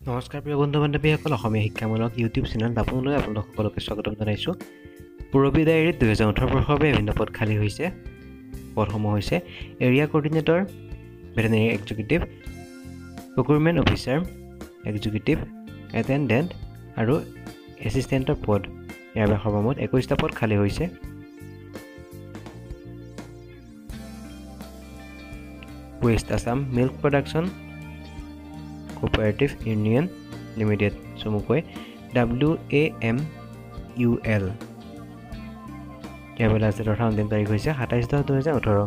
নমস্কাৰ প্ৰিয় বন্ধু বান্ধৱীসকল, অসমীয়া শিক্ষামূলক ইউটিউব চেনেল দাপোনলৈ আপোনালোক সকলোকে স্বাগতম জনাইছোঁ। পূৰবী ডায়েৰীত 2018 বৰ্ষৰ বাবে বিভিন্ন পদ খালী হৈছে। পদসমূহ হৈছে area coordinator, veterinary executive, procurement officer, executive attendant আৰু এছিষ্টেণ্টৰ পদ। ইয়াৰ বাবে সৰ্বমুঠ 21টা পদ খালী হৈছে। West Assam milk production cooperative union limited চমুকৈ WAMUL। ইয়াৰ বাবে লাষ্ট ডেট অৰ্থাৎ অন্তিম তাৰিখ হৈছে 27/10/2018।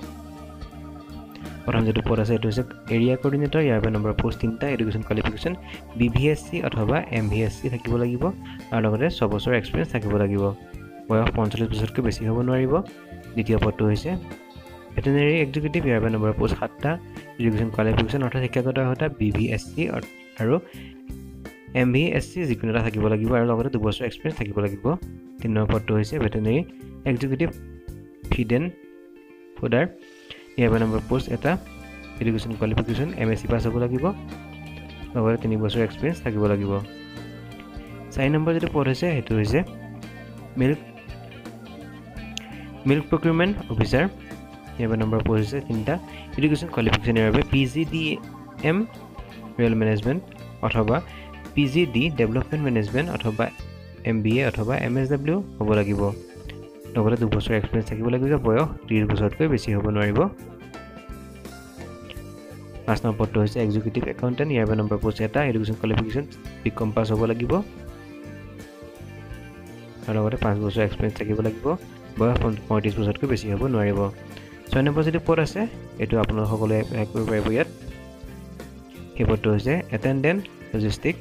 প্ৰথম যিটো পদ আছে এইটো হৈছে এৰিয়া কৰ্ডিনেটৰ। ইয়াৰ বাবে নম্বৰ পোষ্ট 3টা, এডুকেশ্যন কোৱালিফিকেশ্যন BVSc অথবা MVSc থাকিব লাগিব আৰু লগতে 6 বছৰ এক্সপিৰিয়েঞ্চ থাকিব লাগিব। বয়স 45 বছৰতকৈ বেছি হ'ব নোৱাৰিব। দ্বিতীয় পদটো হৈছে ভেটেনেৰী এক্সিকিউটিভ। ইয়াৰ বাবে নম্বৰ পোষ্ট 7টা, এডুকেশ্যন কোৱালিফিকেশ্যন অৰ্থাৎ শিক্ষাগত অৰ্হতা BVSc আৰু MVSc যিকোনো এটা থাকিব লাগিব আৰু লগতে 2 বছৰ এক্সপিৰিয়েঞ্চ থাকিব লাগিব। 3 নম্বৰ পদটো হৈছে veterinary executive feed and fodder. ইয়াৰ বাবে নম্বৰ পোষ্ট 1টা, এডুকেশ্যন কোৱালিফিকেশ্যন MSc পাছ হ'ব লাগিব, লগতে 3 বছৰ এক্সপিৰিয়েঞ্চ থাকিব লাগিব। 4 নম্বৰ যিটো পদ হৈছে সেইটো হৈছে মিল্ক প্ৰকিউৰমেণ্ট অফিচাৰ। ইয়াৰ বাবে নম্বৰ পোষ্ট হৈছে 3টা, এডুকেশ্যন কোৱালিফিকেশ্যন ইয়াৰ বাবে PGDM rail management অথবা PGD development management অথবা MBA অথবা MSW হ'ব লাগিব, লগতে 2 বছৰ এক্সপিৰিয়েঞ্চ থাকিব লাগিব। বয়স 30 বছৰতকৈ বেছি হ'ব নোৱাৰিব। 5 নম্বৰ পদটো হৈছে এক্সিকিউটিভ একাউণ্টেণ্ট। ইয়াৰ বাবে নম্বৰ পোষ্ট 1টা, এডুকেশ্যন কোৱালিফিকেশ্যন BCom পাছ হ'ব লাগিব আৰু লগতে 5 বছৰ এক্সপিৰিয়েঞ্চ থাকিব লাগিব। বয়স 35 বছৰতকৈ বেছি হ'ব নোৱাৰিব। 6 নম্বৰ যিটো পদ আছে এইটো আপোনালোক সকলোৱে এপ্লাই কৰিব পাৰিব। ইয়াত সেই পদটো হৈছে এটেণ্ডেণ্ট লজিষ্টিক।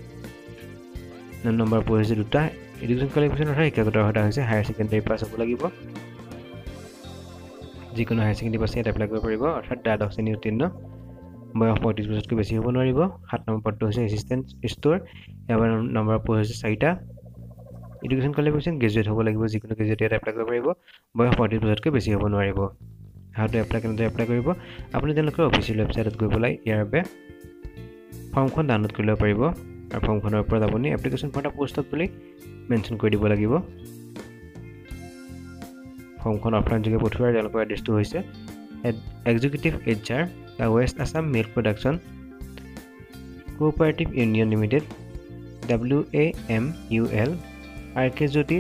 নম্বৰ পদ হৈছে 2টা, এডুকেশ্যন কোৱালিফিকেশ্যন অৰ্থাৎ শিক্ষাগত অৰ্হতা হৈছে হায়াৰ ছেকেণ্ডেৰী পাছ হ'ব লাগিব। যিকোনো হায়াৰ ছেকেণ্ডেৰী পাছ ইয়াত এপ্লাই কৰিব পাৰিব, অৰ্থাৎ দ্বাদশ শ্ৰেণী উত্তীৰ্ণ। বয়স 35 বছৰতকৈ বেছি হ'ব নোৱাৰিব। 7 নম্বৰ পদটো হৈছে এছিষ্টেণ্ট ষ্ট'ৰ। ইয়াৰ নম্বৰ পদ হৈছে 4টা, এডুকেশ্যন কোৱালিফিকেশ্যন গ্ৰেজুৱেট হ'ব লাগিব, যিকোনো গ্ৰেজুৱেট ইয়াত এপ্লাই কৰিব পাৰিব। বয়স 35 বছৰতকৈ বেছি হ'ব নোৱাৰিব। How to apply, কেনেদৰে এপ্লাই কৰিব, আপুনি তেওঁলোকৰ অফিচিয়েল ৱেবছাইটত গৈ পেলাই ইয়াৰ বাবে ফৰ্মখন ডাউনলোড কৰি ল'ব পাৰিব আৰু ফৰ্মখনৰ ওপৰত আপুনি এপ্লিকেশ্যন ফৰ the পোষ্টত বুলি মেনশ্যন কৰি দিব লাগিব। ফৰ্মখন অফলাইন যোগে পঠোৱাৰ তেওঁলোকৰ এড্ৰেছটো হৈছে executive HR, the West Assam milk production cooperative union limited, WAMUL, RK Jyoti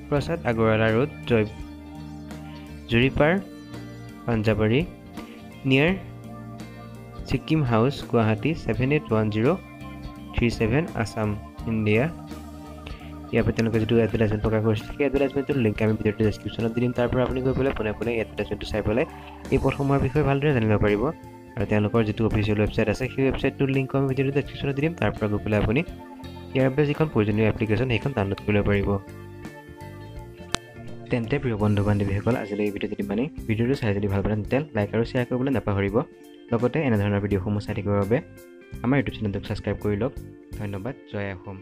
Prasad Agarwala road, Joy Juripar, Panjabari, near Sikkim house, Guwahati 781037, Assam, India. ইয়াৰ পৰা তেওঁলোকে যিটো এডভাৰটাইজমেণ্ট প্ৰকাশ কৰিছিল সেই এডভাৰটাইজমেণ্টটোৰ লিংক আমি ভিডিঅ'টো ডেছক্ৰিপশ্যনত দি দিম। তাৰ পৰা আপুনি গৈ পেলাই পোনে পোনে এই এডভাৰটাইজমেণ্টটো চাই পেলাই এই পদসমূহৰ বিষয়ে ভালদৰে জানিব পাৰিব। আৰু তেওঁলোকৰ যিটো অফিচিয়েল ৱেবছাইট আছে সেই ৱেবছাইটটোৰ লিংকো আমি ভিডিঅ'টো ডেছক্ৰিপশ্যনত দি দিম। তাৰ পৰা গৈ পেলাই আপুনি ইয়াৰ বাবে যিখন প্ৰয়োজনীয় এপ্লিকেশ্যন সেইখন ডাউনলোড কৰিব পাৰিব। তেন্তে প্ৰিয় বন্ধু বান্ধৱীসকল, আজিলৈ এই ভিডিঅ'টো ইমানেই। ভিডিঅ'টো চাই যদি ভাল পালে তেন্তে লাইক আৰু শ্বেয়াৰ কৰিবলৈ নাপাহৰিব। লগতে এনেধৰণৰ ভিডিঅ'সমূহ চাই থাকিবৰ বাবে আমাৰ ইউটিউব চেনেলটোক ছাবস্ক্ৰাইব কৰি লওক। ধন্যবাদ। জয় অসম।